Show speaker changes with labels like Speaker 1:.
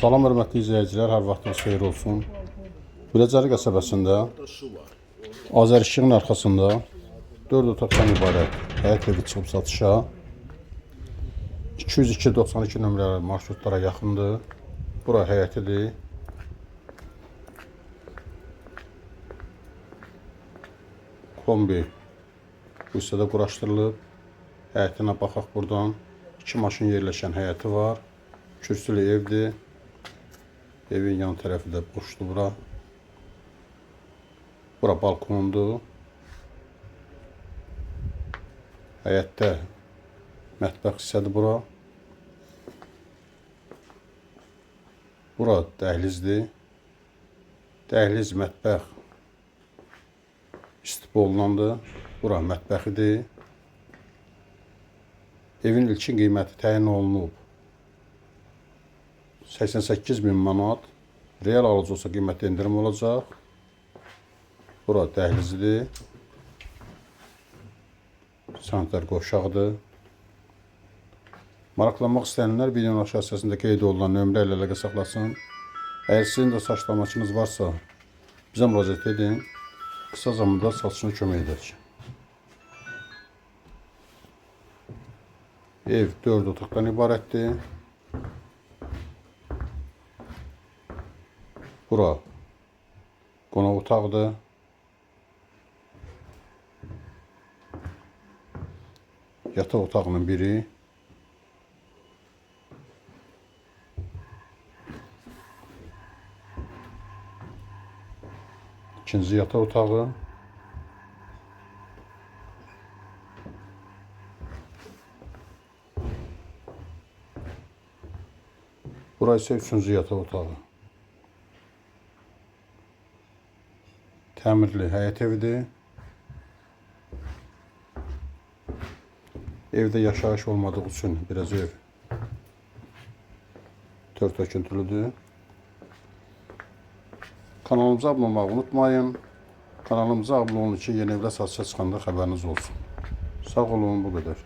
Speaker 1: Salam hörmətli izləyicilər, hər vaxtınız xeyir olsun. Biləcəri qəsəbəsində Azərişığın arxasında 4 otaqdan ibarət həyət evi çıxıb satışa. 202-92 nömrəli marşrutlara yaxındır. Bura həyətidir. Kombi bu hissədə quraşdırılıb. Həyətinə baxaq buradan. 2 maşın yerləşən həyəti var. Kürsülü evdir. Evin yan tərəfi də boşdur bura. Bura balkondur. Həyətdə mətbəx hissədir bura. Bura dəhlizdir. Dəhliz, mətbəx istibollandı. Bura mətbəxidir. Evin ilkin qiyməti təyin olunub. 88 min manat. Real alıcı olsa qiymətdə endirim olacaq. Bura dəhlizidir. Sanitar qovşağıdır. Maraqlanmaq istəyənlər videonun aşağı hissəsində qeyd olunan nömrə ilə əlaqə saxlasın. Əgər sizin də saçlamaçınız varsa bizə müraciət edin. Qısa zamanda satışına kömək edək. Ev 4 otaqdan ibarətdir. Bura qonaq otağıdır. Yataq otağının biri. İkinci yataq otağı. Bura isə üçüncü yataq otağı. Təmirli həyət evidir. Evdə yaşayış olmadığı üçün biraz ev tör töküntülüdür. Kanalımıza abunə olmağı unutmayın. Kanalımıza abunə olun ki, yeni evlər satışa çıxanda xəbəriniz olsun. Sağ olun, bu qədər.